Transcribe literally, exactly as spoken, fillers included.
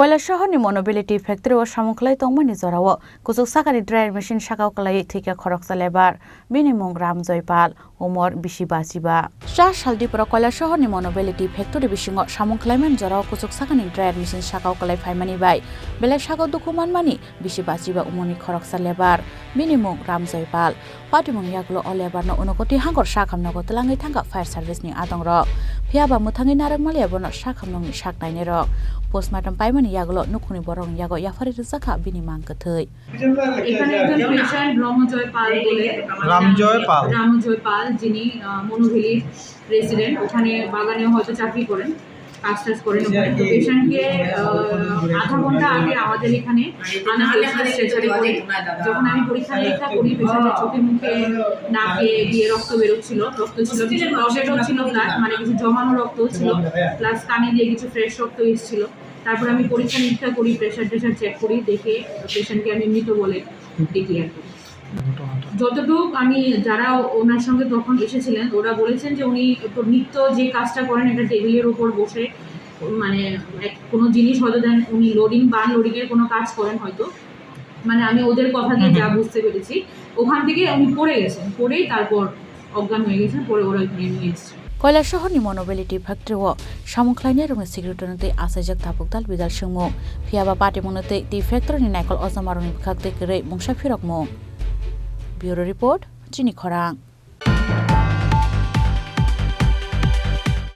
Koilasohor ni Monobility factory o samung khlai tongmani jorao kuchuk sakani dryer machine sakao kwlaiwi thwikha khoroksa lebar, bini mung Ramjoy Pal, umor bisi bachiba. Cha sal dipro Koilasohor ni Monobility factory bisingo samung khlaimani jorao kuchuk sakani dryer machine sakao kwlai phaimani bai belai sakao dukhu manmani bisi bachiba umorni khoroksa lebar, bini mung Ramjoy Pal. Patimung yagulo o lebar no Unakoti hangkor sakhamnogo twlangwi thangkha fire service ni adongrok. Phiyaba mwthangwi narwkmaliya bono sakhamnokni sak nainairok. Postmortem paimani yagulo nukhungni borokni yago yapharwi rwjakha bini mang kwthwi. এখানে একজন পেশেন্ট রমজয় পাল বলে, রামজয় পাল। রামজয় পাল, যিনি আহ, মনোভেলির রেসিডেন্ট, ওখানে বাগানে হয়তো চাকরি করেন, কাজ টাজ করেন ওখানে। তো পেশেন্টকে আধা ঘন্টা আগে আমাদের এখানে আনা হয়েছিল স্ট্রেচারে করে। যখন আমি পরীক্ষা নিরীক্ষা করি, পেশেন্টের চোখে মুখে, নাকে দিয়ে রক্ত বেরোচ্ছিল, রক্ত ছিল, কিছু ক্লটেডও ছিল, ব্লাড মানে কিছু জমানো রক্ত ছিল, প্লাস কানে দিয়ে কিছু ফ্রেশ রক্ত এসেছিল। তারপর আমি পরীক্ষা নিরীক্ষা করি, প্রেশার টেশার চেক করি, দেখে পেশেন্টকে আমি মৃত বলে দেখি আর কি। যতটুকু আমি, যারা ওনার সঙ্গে তখন এসেছিলেন, ওরা বলেছেন যে উনি তো নিত্য যে কাজটা করেন, একটা টেবিলের উপর বসে, মানে, এক, কোনো জিনিস হয়তো দেন, উনি লোডিং বা আনলোডিং এর কোনো কাজ করেন হয়তো, মানে, আমি ওদের কথা দিয়ে যা বুঝতে পেরেছি। ওখান থেকে উনি পড়ে গেছেন, পড়েই তারপর অজ্ঞান হয়ে গেছেন, পরে ওরা এখানে নিয়ে এসেছে। Koilasohor ni Monobility factory o samung khlainai rokni secretary tei achaijak tabuk dal bidal swngmung, phiyaba patimung no tei tei factory ni naikol ojama rokni bwkhak tei kwrwi mungsa phirokmung. Bureau report, Chini Khorang.